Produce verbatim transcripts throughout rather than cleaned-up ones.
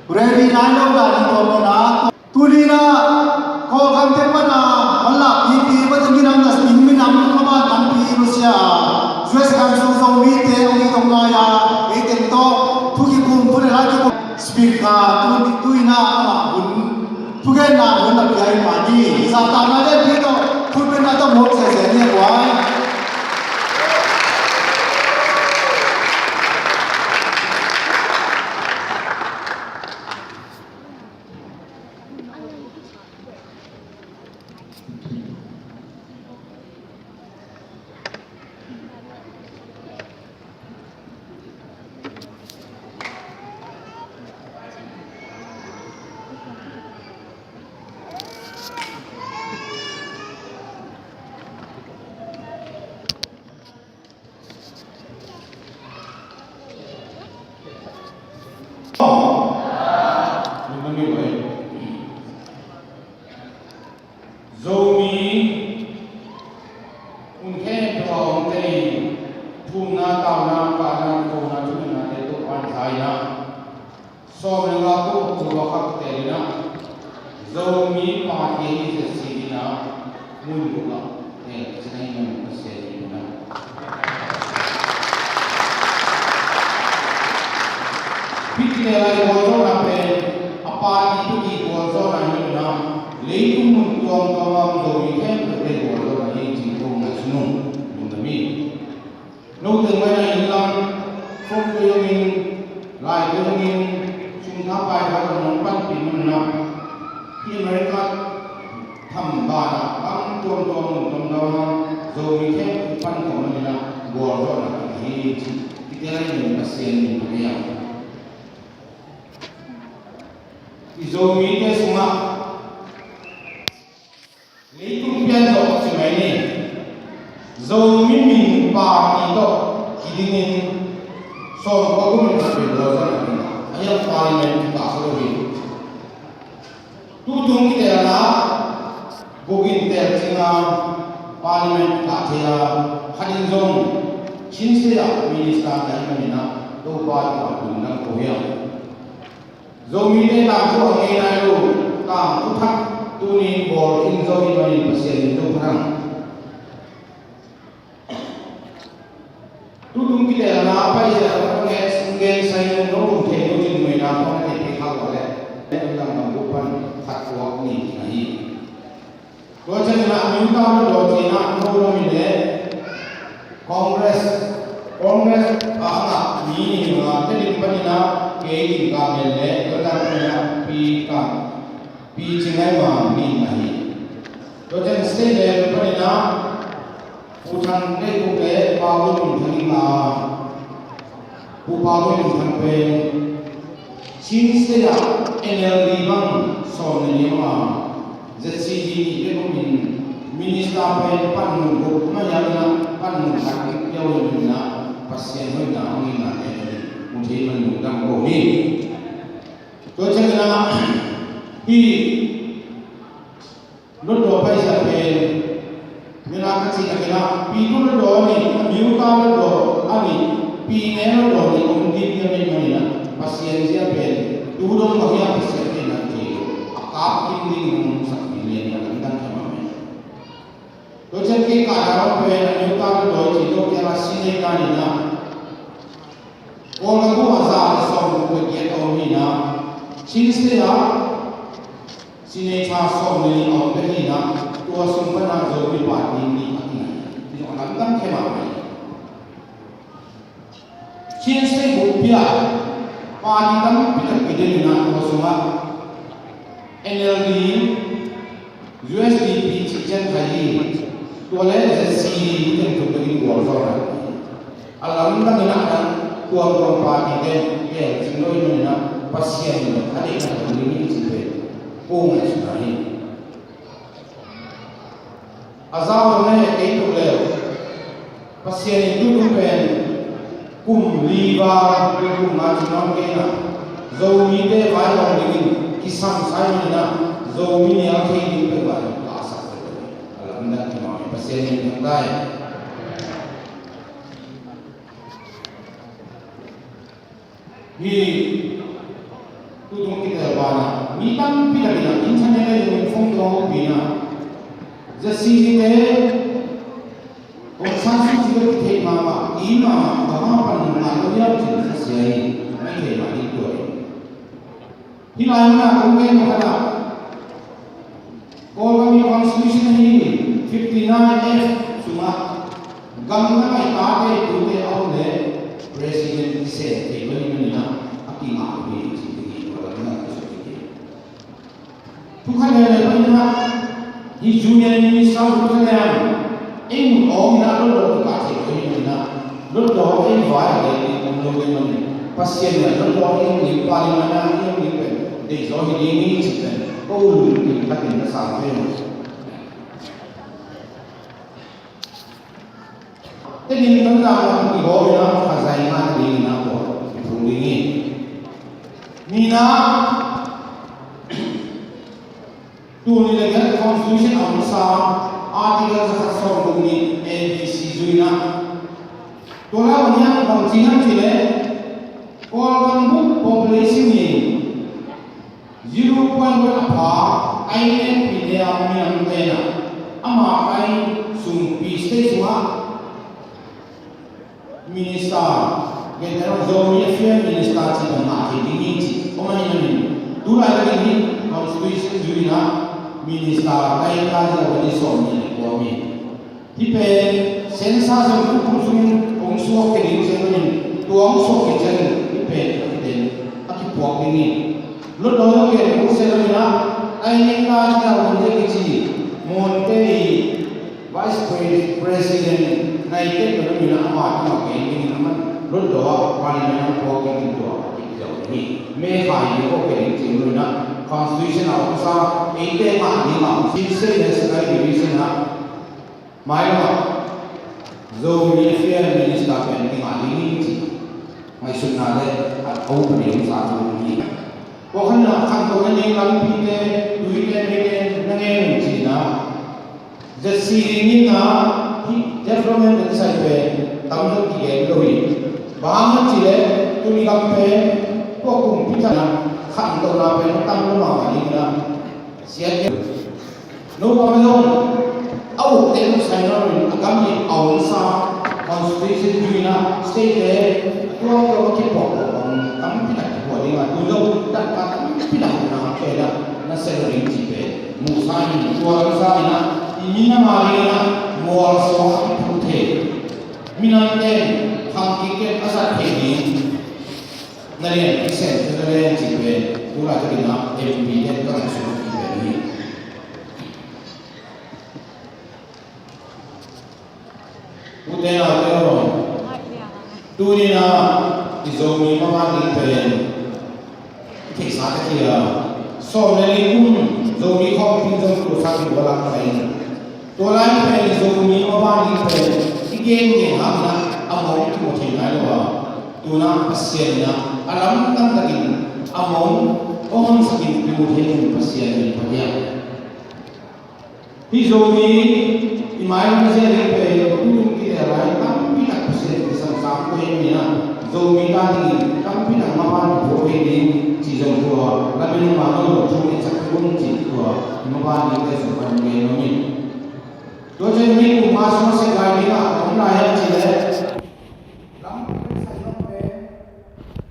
Ready nai lo lai ding tua mawhna. Tuni-in ah Kawlgam te pan a hong lak pipi, tua ciang minam na, minam mah tampi Russia, U S gam sung Zomite hong it hong ngai a, ei teng tawh thu kikum, thu le la kikum. Speaker, tu, tu-in ah amah hun, thugenna hun a pia hi mah hi. Zahtakna le pi tawh, khutbetna tawh mawk sese ni a buai. Zomi hun khempeuh a om tei, thumna, tauna, kahna, kona, thuneihna te Topa'n zai-in ah, sawm le nga kum kua khat teel in ah, Zomi party hi zia ci in ah, mun guk ah teel cing ahih manin Pasian min in ah. Hih teel a i gualzawhna pen a party tawh i gualzawhna hi lo in ah, leitung mun tuamtuam a om Zomi khempeuh tawh i gualzawhna hi cih kong ngaihsun ung. Lungdam hi. Note mah in ah, inn lam, folk te zong in, lai te zong in, sum tha pai tha zong nong panpih man in ah, hih America tham ban ah gam tuamtuam mun tuamtuam a Zomi khempeuh pan khawm man in ah, gualzawhna tawh hi ci. Hihte lai in Pasian min tawh hi a. I Zomite sungah leitung pian zawh ci mai ni. Zomi min party tawh kidingin sawmkua kum in khat pen gualzawhna ding a, a hiang parliament kikah sa lo hi. Tutung kiteelna guk in teel cing a, parliament kikah thei a, khat in zong Chin State ah minister na hi manin ah, Topa tungah lungdam ko hi a. Zomite tangthu a ngei nai lo, tangthu thak tuni-in bawl in zo hi manin Pasian min zong phat hang. Tutung kiteelna paizia a ka ngen, ngen sai nung no lungthei no cin nuaina pawng a teipi kha lua leh, len lang bang bup pan khat tuak ni na hi. Tua ciangin ah New Town Hall dawh cih in ah no lam in leh Congress, Congress a ngah mi nih in ah Tedim panin ah kei Tingkang Lian leh Tonzang panin ah Pi Kang, Pi Cing Ngai Mang nih in ah hi. Tua ciangin state level panin ah Pu Thang Deih Khup le Pau Lun Min Thang in ah, Pu Pau Lun Min Thang pen Chin State ah N L D bang sawm le nih om a, Z C D nih bek om in, minister pen panmun guk mah hiam in ah, panmun khat bek pia uh hi manin ah, Pasian hoihna hong hi na, mu thei man lungdam ko ni. Tua ciangin ah hih Hlutdaw paisa pen, mina ka cih takin ah, Pitu Hlutdaw a nih, Amyotha Hlutdaw a nih, Pyine Hlutdaw a nih, om ding hi a, mi manin ah, Pasian zia pen tu dong bang hiam Pasian pen a thei lo, a kap kim ding hong sak ding lian hi a, lamdang kha mahmah. Tua ciang kei ka dang pen Amyotha Hlutdaw i cih lo kei a, Senate a nih na, Kawlgam ah za le sawmguk le giat a om hi na, Chin State ah Senate sawm le nih a om bek hi na, tua sung pan ah Zomi party nih a kinai. Hi zong a lamdang khe mahmah hi. Chin State bup pi ah party tampi tak kidem hi na, tua sungah N L D, U S D P cih ciang khai hi, tua le Z C D teng tuk bek in gualzawhna. A lamdang in ah dang tuamtuam party ten teel cing lo hi manin ah Pasian in a deihna tung ding hi cih pen ko ngaihsutna hi. A zau lo na heh kei tuk leh Pasian in tutung pen kum li val, kum nga cih nuam kei na, Zomite vaihawm dingin kisam sa hi manin ah Zomi nial thei ding peuhmah in ka sak zel hi. A lamdang hi mah hi, Pasian in thangtai. Hih Tutung kitel banah mi tampi takin ah internet a zong phone tawh hopih in ah ZCD te Aung San Suu Kyi bek kitheih mahmah, ki-it mahmah, bang hang pan nunga lo hiam cih khasia hi. Maithei mah ding tua hi. Hih lai munah kong gen nop khat ah Kawlgam i constitution ahi fifty nine F sungah gamdang a i tate i tute a om leh president kisem thei lo hi manin ah a kingah hi, ci hi. Kawlgam i constitution ahi. Thu khat leh leh panin ah hih union minister Pu Thang Lian ei mun awng in ah Hlutdaw kipah thei lo hi manin ah Hlutdaw ei vai a leh ding om lo hi manin Pasian in ah Hlutdaw ei hong lim pah ding manin ah ei hong lim pen deih zaw hi ding hi, ci pen ko lungkim takin na sang ve. Tedim Tonzang lam i gawp in ah kha zai nga ding in ah ko i phung ding hi. Ni na Tuni le giat constitution a omsa article za khat sawm guk nih A B C zui in ah. Tua lai bang hiam, bang ci hiam cih leh Kawlgam bup population in zero point one a pha, a i lenpi le a minam ten ah ama a i sungpi state sungah Minister, gentehna Zomi Affairs Minister ci bang ngah thei ding hi ci. Om ahih manin tu laitakin hih constitution zui in ah minister tai ta zia bang i sawm nih le kua mi. Hih pen census zong tu kum sungin hong suak kei ding ci ahih manin tua hong suak kei ciangin hih pen a kiten a kipuak ding hi. Hlutdaw zong gen kul se lo in ah, a i ning ta ci a hun dek i ci, Mon te i Vice Pre-, President nai tek lo in ah ama tungah gen ding in ah man Hlutdaw ah Parliament ah puak ding in tua a kip ziau ding hi. Me khai ding kawk ding ci lo in ah Constitution a omsa eite ngah ding a om sin se le Sinai Division ah Mailam ah Zomi Affairs Minister pen kingah ding hi ci. Ngaihsutna le a upa ding sa thu hi. Kua khan na khantohna ding lampite, tuite, meite na ngen uh cihna. ZCD nihna hih development kan sai pen tamzaw kigen lo hi. Bang hang hiam cih leh tuni gam pen tua kumpi tana khantohna pen tam lo mahmah ding hi na. Siat kei. No bang zong a ukte uh sai nawn loin a gam i a omsa constitution zui in ah state te a tuamtuam a kipuak bang tampi tak kipuak ding a, tu zong dangka tampi tak na kei na na sel ding ci pen muhsa in tua omsa in ah i minam a ding in ah mualsuak a kiphut thei, minam ten khang kik ten a zat thei ding na lian kisem te na lian ci pen tu laitakin ah MP ten ka ngaihsut a ki pen hi. Ute naute aw, tuni in ah i Zomi maban ding pen i theihsa tak hi a, sawm le li kum Zomi khawmpi zong tu sa ki bualang pen tua lai pen i Zomi maban ding pen i gen gen hang in ah a mawng kimu thei nai lo a, tu in ah Pasian in ah a lamdang takin a mawng hong honsakin kimu thei in Pasian min phat hi a. Hih Zomi i mailam a zia ding pen tu tung kite lai tampi tak Pasian i samsam ko hi ni a, Zomi ta dingin tampi tak maban i phuak hi ding ci zong tua lamin ma no lo thu i chak tung ci tua i maban ding te sung pan gen lo min. Tua ciang mi kum nga sung a sek lai ding a om lai a ci le. Lam pen sai lam pen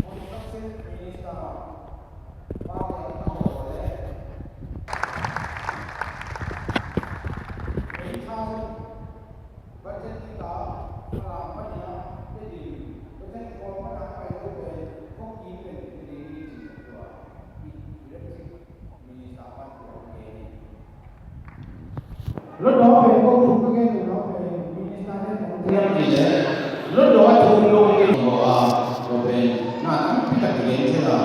construction minister pa pen a haw le. Mei tha zong budget ding a Falam pan in a te ding budget kawl pan a pai lo pen kong kim pen te ding i ci tua i electric minister pan tua ke ni. Hlutdaw pen ko thu ka gen uh pen minister nen hong thiam ti le Hlutdaw a thu lung ding haw a, tua pen na tampi tak i gen thei a.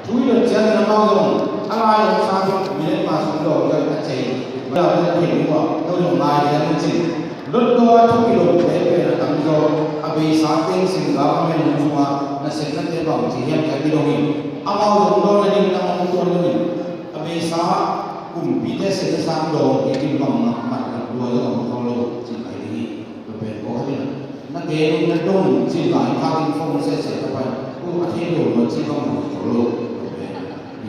Thu i dot ciangin amau zong a lai hong sa ding minute ma sung daw zong a cei. Hlutdaw a thu kilung te pen a tamzaw a beisa teng sin government hong sungah nasepnate bang ci hiam ci a kidong in amau zong dawn a ding na hong tuan dong in. A beisa kumpite sehna sang dawng kei in bang mah mat mat lua zong a kho lo cih pai ding hi. Tua pen kawk khat in na gen na dong cih lai khat in phone sehseh ka pai uh a thei lo lo cih bang mah kho lo. Tua pen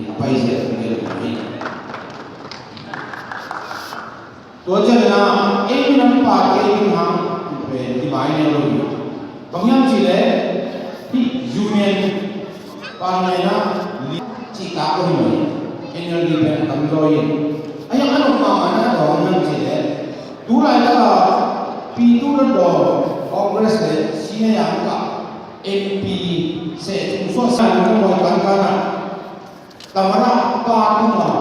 a paizia tung ngei lo hi. Tua ciangin ah ei minam pa kei ding hang pen i mai ngei lo hi. Bang hiam cih leh hih union pan ngaihna li cihtak lo hi mai. N L D pen a tamzaw in a hiang a nop mahmah na dawng hiam cih leh tulaitak a P two dawh dawh Congress le senior yang kah M P seh tung suah sa ding na mawi kankan ah Tamara pa tungah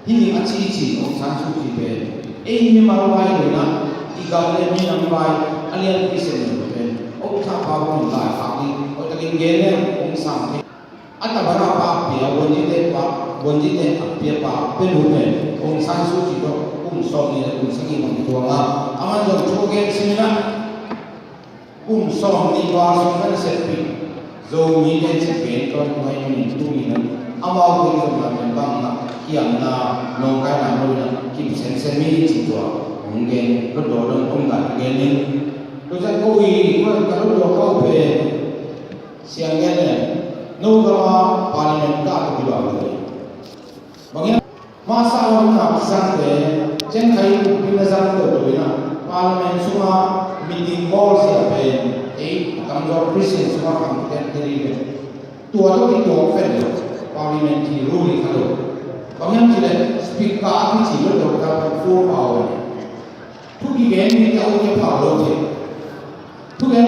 hih a cici Aung San Suu Kyi pen ei mimal vai lo in ah i gam le minam vai a lianpi sem lo pen Aung San pa hong lai khak ding hoih takin gen leng hong sang thei. A Tamara pa pia Won Jite pa, Won Jite a pia pa pia lo pen Aung San Suu Kyi tawh kum sawmnih le kum sagih bang tuang a, aman zong thu gen simin ah kum sawmnih val sung kan seppih Zomite cih gen tawntung ahih manin tuni in amau teng zong lam in bangmah kiamna nawngkaina lo in ah kim semsem hi cih tua hong gen, Hlutdaw dong om dan gen in. Tua ciang ko i, ko ka Hlutdaw ko pen siang gen le no gama parliament ka atu kibang lo hi. Bang hiam? Masa lam nak zangte ciangkhai kumpi na zang toto in ah parliament sungah meeting hall zia pen ei a tamzaw Christian sungah khang ten te ding ve. Tua tawh kituak vet lo parliament hi rule hi kha lo. Bang hiam cih leh speaker a kici lo lo ta pen full power. Thu kigen mite a ut kei phak lo thei. Thu gen